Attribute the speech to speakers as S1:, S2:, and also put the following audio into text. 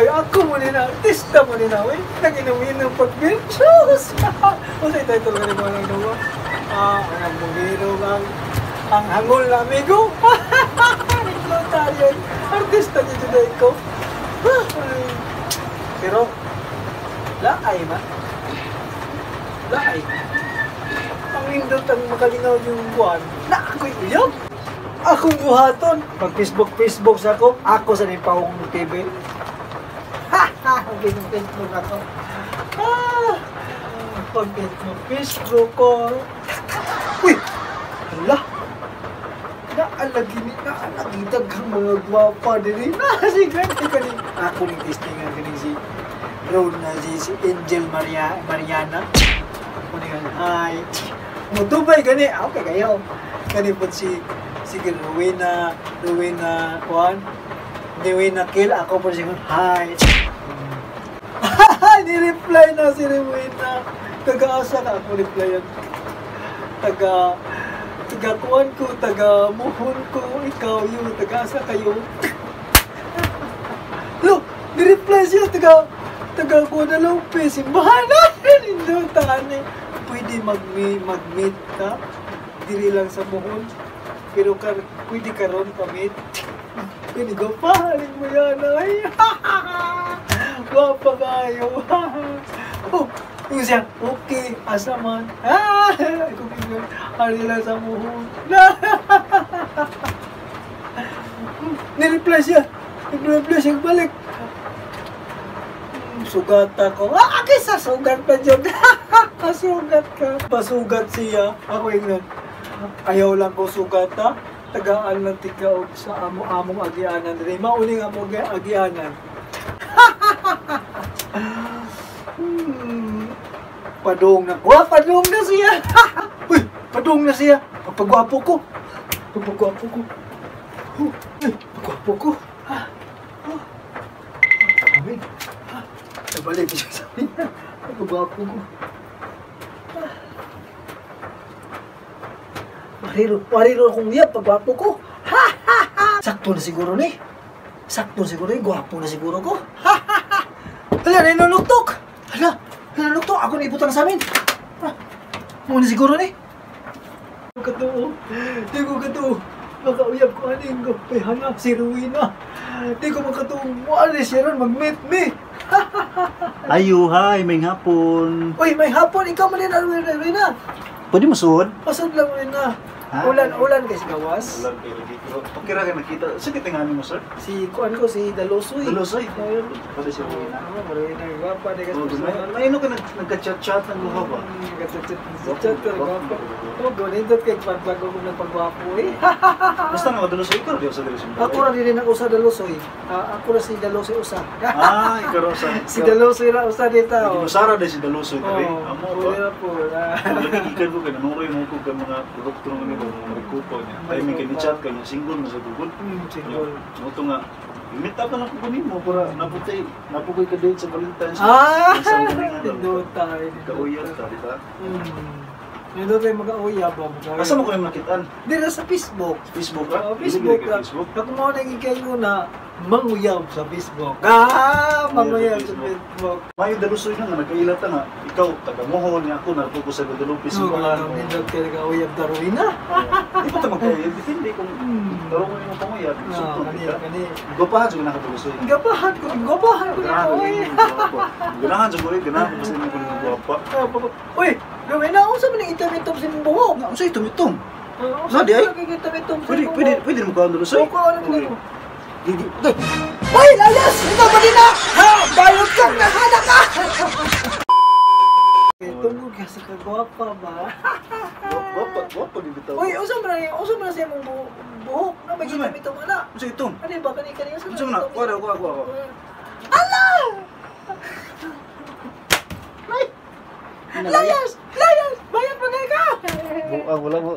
S1: Day, ako mo ni na, artista mo ni na, uy. Nag-inom-inom pag-beer. Diyos! Unsay title ka ni mo lang duwa? Ah, ang bugiro ang hangol na amigo. Nagluta yun. Artista niyo today ko. Ay. Pero, laay man. Laay. Ang nindot ang makalingaw yung buwan. Na ako'y uyab. Akong buhaton. Pag Facebook, Facebook sa ako, ako sa nipawong TV. Ha! Ha! Facebook, Facebook ako. Ah! Pag Facebook, Facebook ko. Uy! Hala! Naalagi ni, naalagi daghang mga gwapa diri. Na, si gani kani. Ako ning testingan kani si Rona, si Angel Maria, Mariana. Ako ni hi. Mutubay gani, ah, okay kayo. Kani po si sige Rowena, Rowena Juan. Rowena Kill, ako po si hi. Ni-reply na si Rowena. Taga-asa ka ako replyan. Taga taga kuan ko, taga muhon ko, ikaw yun, taga-asa kayo. Look, ni-reply siya, taga taga Guadalupe, simbahan na. Nindutan eh. Pwede mag-meet ka, diri lang sa muhon. Pero kar, pwede karon pa-meet. Pwede ko pa, halin mo yan ay. Gwapa kayo. Oh, yung siya, okay, asa man. Ah, kung ano lang sa muhon. Ni-reply siya. Ni-reply siya, balik. Sugat ako. Ah, kaysa sugat pa dyan. Kasugat ka. Pasugat siya. Ako ingnan. Ayaw lang ko sugat ha. Tagaan lang tika og sa amo-among agianan. Diri mauling among agianan. Padung na. Wah, padung na siya. Uy, padung na siya. Pagpagwapo ko. Pagpagwapo ko. Oh, ay, pagwapo ko. Ha? Oh. Amin. Ha? Nabalik siya sa amin. Pagpagwapo ko. Mariro, mariro akong uyab, pagwapo ko. Ha ha ha! Sakto na siguro ni. Sakto na siguro ni, gwapo na siguro ko. Ha ha ha! Hala, nanunuktok! Hala, nanunuktok! Ako na ibutang sa amin. Ha, muna siguro ni. Katuo, di ko katuo. Makauyab ko aning ko. Ay, hanap si Rowena. Di ko makatuo. Wala siya ron, mag-meet me.
S2: Ayo, hi, may hapon.
S1: Uy, may hapon. Ikaw man din, Rowena.
S2: Pwede masud?
S1: Pasod lang, Rowena.
S2: Ah.
S1: Ulan, ulan guys, gawas.
S2: Ulan kayo lagi. Pero okay ra ka nakita. Sa kitinganin mo, sir?
S1: Si kuan ko si Dalosoy.
S2: Dalosoy. Pwede si Rowena.
S1: Oo, Rowena, gwapa di
S2: Oh,
S1: kasi.
S2: may ano ka nagka-chat-chat ng luha ba?
S1: Nagka-chat-chat pero gwapa. Oh, ganito kay pagbago ko ng pagwapo eh.
S2: Basta nga Dalosoy ikaw di sa Dalosoy.
S1: Ako ra din ang usa Dalosoy. Ah, ako ra si Dalosoy usa.
S2: Ah, ikaw ra sa.
S1: Si Dalosoy ra usa dito.
S2: Usara din si Dalosoy diri.
S1: Oh,
S2: Amo ba?
S1: pwede po.
S2: Lagi gikan ko kay nanuroy mo ko kay mga produkto ng kanila, mga rekupo niya. Tayo may kani-chat kay single na sa Google.
S1: Single.
S2: Mo nga meet up na lang ko nimo para naputay napukoy ka date sa Valentine's.
S1: Ah!
S2: Isang galingan.
S1: Nindot tayo.
S2: Kauyab ta, di ba?
S1: Nindot tayo mag-auyab ba? Mag-auyab.
S2: Asa mo ko nimo nakitaan?
S1: Dira sa Facebook.
S2: Facebook ka?
S1: Oh, Facebook
S2: Dili
S1: ka.
S2: ka Facebook.
S1: Ako mo nang ikay ko na manguyab sa Facebook. Ah, manguyab sa Facebook.
S2: May Dalosoy na nga nagkaila ta nga. Ikaw taga Mohon, niya ako narto ko sa Guadalupe
S1: So,
S2: simbahan.
S1: nindot kayo nag-auyab daruin na.
S2: Di pa ta magkauyab, depende kung tarong mo imong panguyab,
S1: No,
S2: sukton
S1: kani,
S2: ka.
S1: kani.
S2: Gwapahan jud na ka Dalosoy.
S1: Gapahan ko, gapahan ko na
S2: Ganahan
S1: oy.
S2: Ganahan jud ko eh, ganahan ko basta nimo ko gwapa.
S1: Uy, gawin na unsa man ang itom-itom sa imong buhok?
S2: Nga unsa itom-itom?
S1: Unsa
S2: Sa di ay?
S1: man ang itom-itom sa
S2: Pwede
S1: imong
S2: pwede
S1: buhok?
S2: pwede mo kaon Dalosoy.
S1: Ko ano mo.
S2: Gigi. Day.
S1: Uy, layas! Ikaw ba din na? Ha! Bayot kang nahana ka! Tungod ka sa kagwapa ba?
S2: Gwapa, gwapa gid bitaw.
S1: Uy, unsa man sa imong buhok? Na may
S2: Unsa man?
S1: itom-itom ana.
S2: Unsa itom?
S1: Ano ba kani kani unsa
S2: Unsa man na? Kuha, kuha, kuha, kuha.
S1: Ala! Ay! Layas! Layas! Bayad mo na ka!
S2: Buang wala mo.